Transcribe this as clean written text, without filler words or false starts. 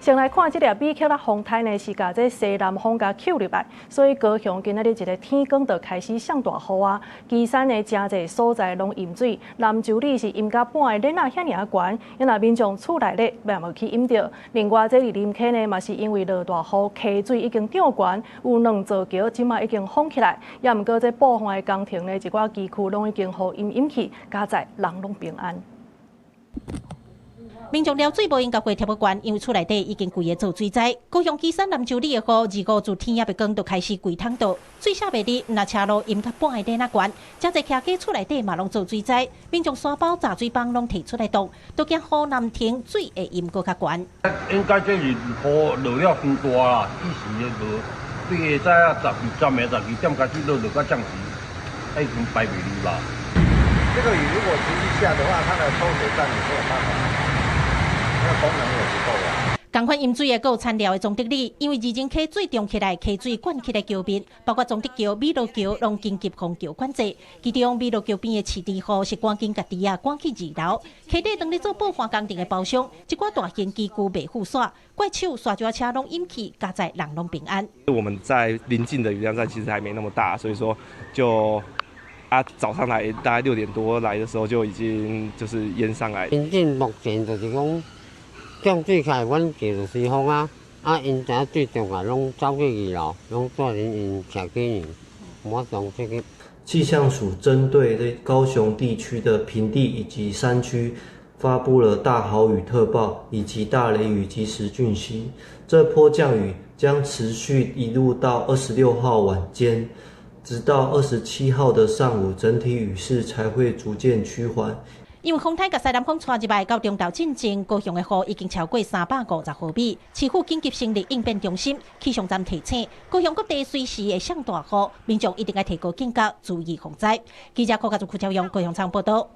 先來看這粒米克拉風颱呢，是共這西南風共抾入來，所以高雄今仔日一个天光就開始上大雨啊。旗山的誠濟所在攏淹水，南州里是淹甲半个鏈仔遐爾仔懸，因若民眾厝內咧嘛無去淹著。另外，這裡林溪呢嘛是因為落大雨，溪水已經漲懸，有兩座橋這馬已經封起來，也毋過這部分的工程呢，一寡機具攏已經予淹淹去，佳哉人攏平安。民眾撩水無閒共過貼個懸，因為厝內底已經規个做水災。高雄旗山南州里的雨，25自天猶未光就開始規桶倒，水下袂離，毋若車路淹甲半個鏈仔懸，誠濟徛家厝內底嘛攏做水災。民眾沙包、雜水枋攏提出來擋，都驚雨若毋停，水會淹閣較懸。應該這是雨落了傷大啦，一時的落，對下早啊十二點、12點開始落，落到這時，已經排袂離吧。這個雨如果持續下的話，它的抽水站也沒有辦法，那個功能也不夠啊。仝款淹水的，閣有田寮的崇德里，因為二前溪水漲起來，溪水灌起來橋面，包括崇德橋、美樂橋，攏緊急封橋管制。其中美樂橋邊的市池戶是趕緊共豬仔趕去二樓，溪底當咧做補岸工程的包商，一寡大型機具袂赴煞，怪手沙石車攏淹去，佳哉人攏平安。我們在鄰近的雨量站其實還沒那麼大，所以說就啊早上來大概6點多來的時候就已經就是淹上來。鄰近目前就是講漲水起來，阮橋就隨風啊，啊，𪜶知影水漲來，攏走去二樓，攏帶恁𪜶徛起呢，無法度出去。氣象署針對這高雄地區的平地以及山區，發布了大豪雨特報以及大雷雨即時訊息。這波降雨將持續一路到26號晚間，直到27號的上午，整體雨勢才會逐漸趨緩。因為風颱共西南風帶入來到中晝進前，高雄的雨已經超過350毫米。市府緊急成立應變中心，氣象站提醒，高雄各地隨時會上大雨，民眾一定愛提高警覺，注意防災。記者柯家族、邱超勇高雄場報道。